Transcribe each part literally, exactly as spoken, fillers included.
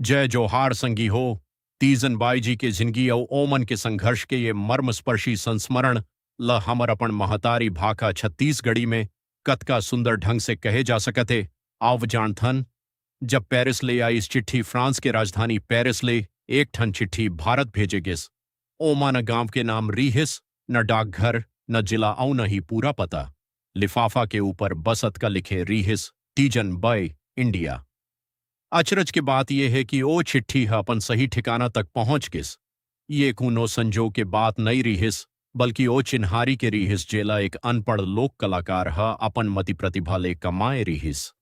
जय जोहार संगी हो। तीजन बाई जी के जिंदगी अउ ओमन के संघर्ष के ये मर्मस्पर्शी संस्मरण ल हमर अपन महतारी भाखा छत्तीसगढ़ी में कतका सुंदर ढंग से कहे जा सकत हे। आव जानथन, जब पेरिस ले आइस चिट्ठी, फ्रांस के राजधानी पेरिस ले एक ठन चिट्ठी भारत भेजे गिस। ओमा न गांव के नाम रिहिस, न डाकघर, न जिला अउ न ही पूरा पता। लिफाफा के ऊपर बस अतका लिखे रिहिस, तीजन बाई, इंडिया। अचरज के बात ये हे कि ओ चिट्ठी ह अपन सही ठिकाना तक पहुंच गिस। ये कोनो संजोग के बात नइ रिहिस, बल्कि ओ चिन्हारी के रिहिस, जेला एक अनपढ़ लोक कलाकार ह अपन मति प्रतिभा ले कमाए रिहिस।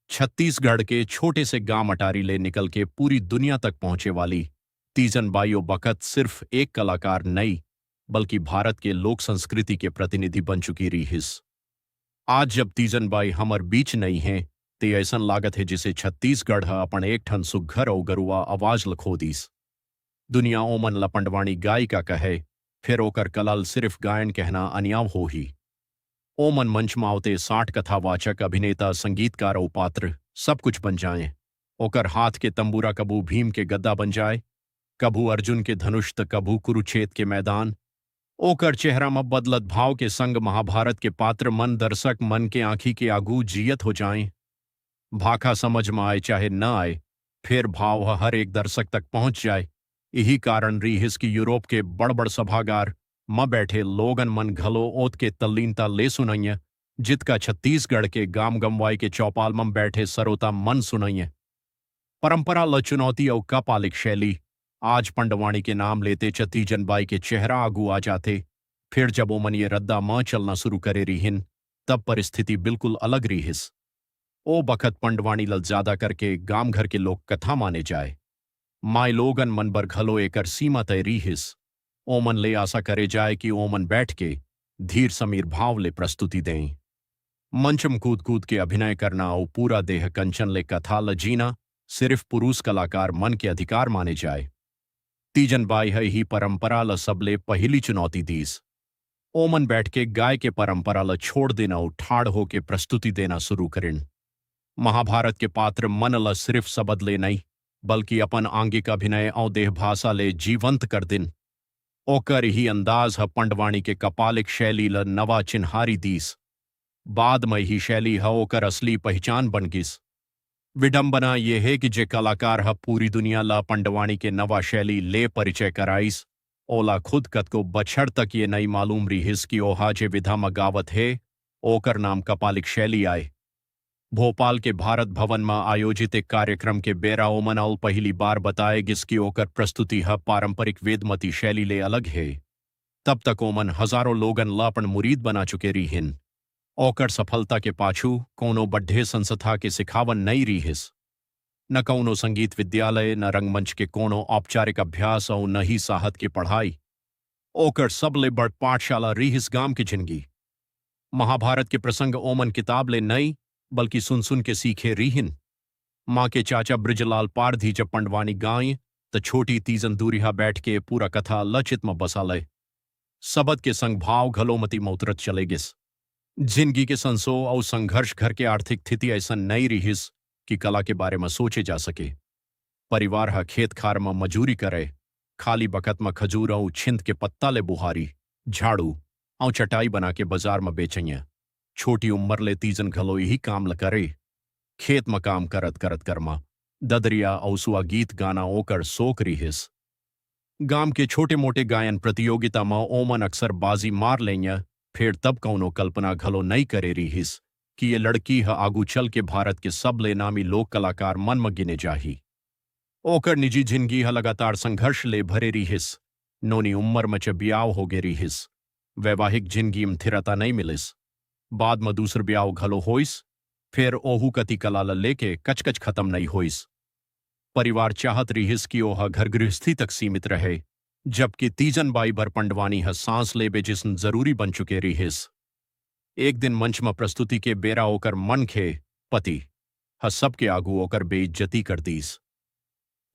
छत्तीसगढ़ के छोटे से गांव अटारी ले निकल के पूरी दुनिया तक पहुंचे वाली तीजन बाई ओ बखत सिर्फ एक कलाकार नइ, बल्कि भारत के लोक संस्कृति के प्रतिनिधि बन चुकी रिहिस। आज जब तीजन बाई हमर बीच नइ हे, ते अइसन लागत हे, जइसे छत्तीसगढ़ ह अपन एक ठन सुग्घर अउ गरुआ आवाज ल खो दिस। दुनिया ओमन ल पंडवानी गायिका कहे, फेर ओकर कला ल सिर्फ गायन कहना अनियाव होही। ओमन मंच म आवते साठ कथावाचक, अभिनेता, संगीतकार अउ पात्र, सब कुछ बन जाएं। ओकर हाथ के तंबूरा कभू भीम के गदा बन जाए, कभू अर्जुन के धनुष, त कभू कुरुक्षेत्र के मैदान। ओकर चेहरा म बदलत भाव के संग महाभारत के पात्र मन दर्शक मन के आंखी के आगू जियत हो जाएं। भाखा समझ म आए चाहे न आए, फेर भाव ह हर एक दर्शक तक पहुंच जाए। इही कारण रिहिस कि यूरोप के बड़-बड़ सभागार म बैठे लोगन मन घलो ओतके तल्लीनता ले सुनइया, जितका छत्तीसगढ़ के गाम गंवाई के चौपाल म बैठे सरोता मन सुनइया। परंपरा ल चुनौती अउ कपालिक शैली। आज पंडवानी के नाम लेते च तीजन बाई के चेहरा आगू आ जाथे। फिर जब ओमन ये रद्दा म चलना शुरू करे रिहिन, तब परिस्थिति बिल्कुल अलग रिहिस। ओ बखत पंडवानी ल ज्यादा करके गाम घर के लोक कथा माने जाए। माई लोगन मन बर घलो एकर सीमा तय रिहिस। ओमन ले आशा करे जाए कि ओमन बैठ के धीर समीर भाव ले प्रस्तुति दें। मंच म कूद-कूद के अभिनय करना अउ पूरा देह कंचन ले कथा ल जीना सिर्फ पुरुष कलाकार मन के अधिकार माने जाए। तीजन बाई ह इही परंपरा ल सबले पहिली चुनौती दीस। ओमन बैठ के गाय के परंपरा ल छोड़ देना अउ ठाड़ होके प्रस्तुति देना शुरू करिन। महाभारत के पात्र मन ल सिर्फ शब्द ले नइ, बल्कि अपन आंगिक अभिनय अउ देह भाषा ले जीवंत कर दिन। ओकर इही अंदाज ह पंडवानी के कपालिक शैली ल नवा चिन्हारी दीस। बाद म इही शैली ह ओकर असली पहिचान बन गिस। विडंबना ये हे कि जे कलाकार ह पूरी दुनिया ल पंडवानी के नवा शैली ले परिचय कराइस, ओला खुद कतको बछर तक ये नइ मालूम रिहिस कि ओहा जे विधा म गावत हे, ओकर नाम कपालिक शैली आय। भोपाल के भारत भवन म आयोजित एक कार्यक्रम के बेरा ओमन अउ पहिली बार बताए गिस कि ओकर प्रस्तुति ह पारंपरिक वेदमती शैली ले अलग हे। तब तक ओमन हजारों लोगन ल अपन मुरीद बना चुके रिहिन। ओकर सफलता के पाछू कोनो बड्ढे संस्था के सिखावन नइ रिहिस। न कउनो संगीत विद्यालय, न रंगमंच के कोनो औपचारिक अभ्यास अउ न ही साहत के पढ़ाई। ओकर सबले बड़ पाठशाला रिहिस गाम के जिनगी। महाभारत के प्रसंग ओमन किताब ले नइ, बल्कि सुन-सुन के सीखे रिहिन। माँ के चाचा बृजलाल पारधी जब पंडवानी गाय, त छोटी तीजन दूरिहा बैठ के पूरा कथा ल चित म बसा लय। सबद के संग भाव घलो मति म उतरत चले गिस। जिनगी के संसो अउ संघर्ष घर के आर्थिक स्थिति अइसन नइ रिहिस कि कला के बारे म सोचे जा सके। परिवार ह खेत खार म मजूरी करय, खाली बखत म खजूर अउ छिंद के पत्ता ले बुहारी, झाड़ू अउ चटाई बना के बजार म बेचइया। छोटी उम्मर ले तीजन घलो इही काम ल करे। खेत म काम करत-करत करमा, ददरिया अउ सुआ गीत गाना ओकर शौक रिहिस। गाम के छोटे-मोटे गायन प्रतियोगिता म ओमन अक्सर बाजी मार लेइया, फेर तब कउनो कल्पना घलो नइ करे रिहिस कि ये लड़की ह आगू चल के भारत के सबले नामी लोक कलाकार मन म गिने जाही। ओकर निजी जिनगी ह लगातार संघर्ष ले भरे रिहिस। नोनी उम्मर म च बियाव होगे रिहिस। वैवाहिक जिनगी म थिरता नइ मिलिस। बाद म दूसर बियाव घलो होइस, फेर ओहू कति कला ल लेके कचकच खतम नइ होइस। परिवार चाहत रिहिस कि ओह घर गृहस्थी तक सीमित रहे, जबकि तीजन बाई बर पंडवानी ह सांस लेबे जिसन जरूरी बन चुके रिहिस। एक दिन मंच म प्रस्तुति के बेरा ओकर मनखे पति ह सबके आगू ओकर बेइज्जती कर दीस।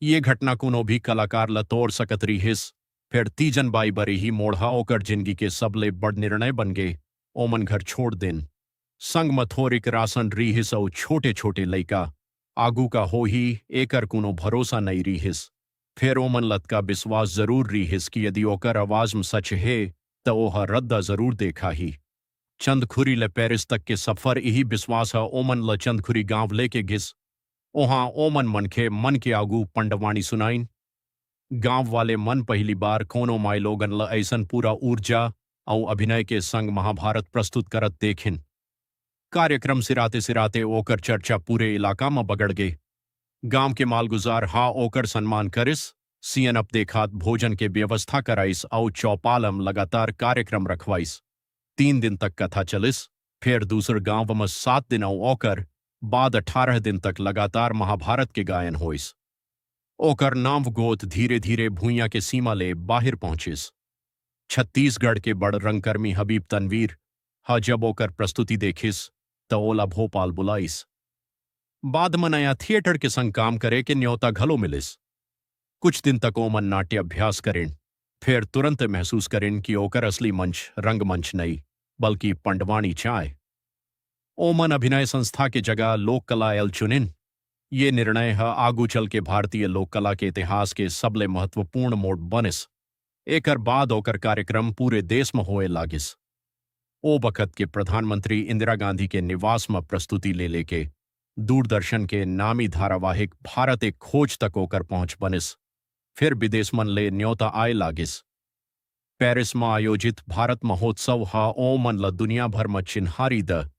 ये घटना कोनो भी कलाकार ल तोड़ सकत रिहिस, फेर तीजन बाई बर इही मोड़ ह ओकर जिनगी के सबले बड़ निर्णय बन गे। ओमन घर छोड़ देन। संग म थोरिक रासन रिहिस अउ छोटे-छोटे लइका, आगू का होही, एकर कोनो भरोसा नइ रिहिस। फेर ओमन ल अतका बिसवास जरूर रिहिस कि यदि ओकर आवाज म सच हे, त ओह रद्दा जरूर देखाही। चंदखुरी ले पेरिस तक के सफर इही बिसवास ह ओमन ल चंदखुरी गांव लेके गिस। ओहां ओमन मनखे मन के आगू पंडवाणी सुनाइन। गांव वाले मन पहिली बार कोनो माईलोगन ल अइसन पूरा ऊर्जा अउ अभिनय के संग महाभारत प्रस्तुत करत देखिन। कार्यक्रम सिराते सिराते ओकर चर्चा पूरे इलाका म बगड़ गे। गांव के मालगुजार हा ओकर सम्मान करिस, सीएनएफ देखात भोजन के व्यवस्था कराइस अउ चौपाल म लगातार कार्यक्रम रखवाइस। तीन दिन तक कथा चलिस, फेर दूसर गांव म सात दिन अउ ओकर बाद अठारह दिन तक लगातार महाभारत के गायन होइस। ओकर नाव गोत धीरे-धीरे भुइयां के सीमा ले बाहिर पहुंचिस। छत्तीसगढ़ के बड़ रंगकर्मी हबीब तनवीर ह जब ओकर प्रस्तुति देखिस, त ओला भोपाल बुलाइस। बाद म नया थिएटर के संग काम करे के न्योता घलो मिलिस। कुछ दिन तक ओमन नाट्य अभ्यास करिन, फेर तुरंत महसूस करिन कि ओकर असली मंच रंगमंच नइ, बल्कि पंडवाणी चाय। ओमन अभिनय संस्था के जगह लोक कला एल चुनिन। ये निर्णय ह आगू चल के भारतीय लोक कला के इतिहास के सबले महत्वपूर्ण मोड़ बनिस। एकर बाद ओकर कार्यक्रम पूरे देश म होए लागिस। ओ बखत के प्रधानमंत्री इंदिरा गांधी के निवास म प्रस्तुति ले लेके दूरदर्शन के नामी धारावाहिक भारत एक खोज तक ओकर पहुंच बनिस। फिर विदेश मन ले न्योता आए लागिस। पेरिस म आयोजित भारत महोत्सव ह ओमन ल दुनिया भर म चिन्हारी द